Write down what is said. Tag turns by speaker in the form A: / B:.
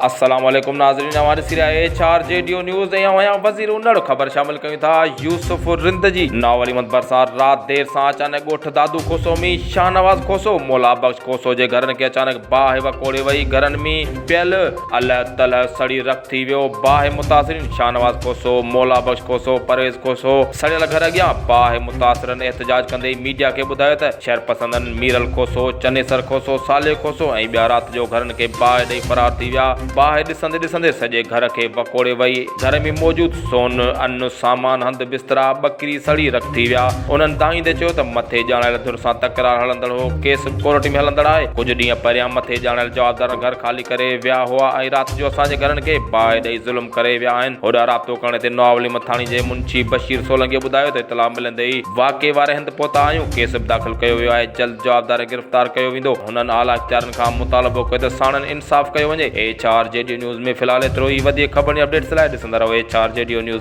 A: السلام عليڪم ناظرين اوهان ڏسي رهيا آهيو H R G D news ۽ اوهان آهيان وزير انڙ خبر شامل ڪيون ٿا يوسف رند جي ناولي مند ڀرسان رات دير سان اچانڪ ڳوٺ دادو کوسو ۾ شاهنواز کوسو مولا بخش کوسو جي گهرن کي اچانڪ باهه وڪوڙي وئي گهرن ۾ پيل الهه تلهه سڙي رک ٿي ويو باهه متاثرين شاهنواز کوسو مولا بخش کوسو پرويز کوسو سڙيل گهر اڳيان باهه متاثرن احتجاج ڪندي ميڊيا کي ٻڌايو ته شهرپسندن ميرل کوسو چنيسر کوسو صالح کوسو ۽ ٻيا رات جو گهرن کي باهه ڏئي فرار ٿي ويا. باهه ڏسندي ڏسندي سڄي گهر کي وڪوڙي وئي. گهر ۾ موجود سون، ان، سامان، هنڌ بسترا، ٻڪري سڙي رک ٿي ويا. انهن دانهيندي چيو ته مٿي ڄاڻايل ڌر سان تڪرار هلندڙ هو، ڪيس به ڪورٽ ۾ هلندڙ آهي. ڪجهه ڏينهن پهريان مٿي ڄاڻايل جوابدارن گهر خالي ڪري ويا هئا ۽ رات جو اسان جي گهرن کي باهه ڏئي ظلم ڪري ويا آهن. هوڏانهن رابطو ڪرڻ تي نواولي مٿاڻي جي منشي بشير سولنگي ٻڌايو ته اطلاع ملندي ئي واقعي واري هنڌ پهتا آهيون، ڪيس به داخل ڪيو ويو آهي، جلد جوابدار گرفتار ڪيو ويندو. هنن اعليٰ اختيارين کان مطالبو ڪيو ته ساڻن انصاف ڪيو وڃي. H R G D news ۾ في الحال ايترو ئي، وڌيڪ خبرن ۽ اپڊيٽس لاء ڏسندا رهو H R G D news.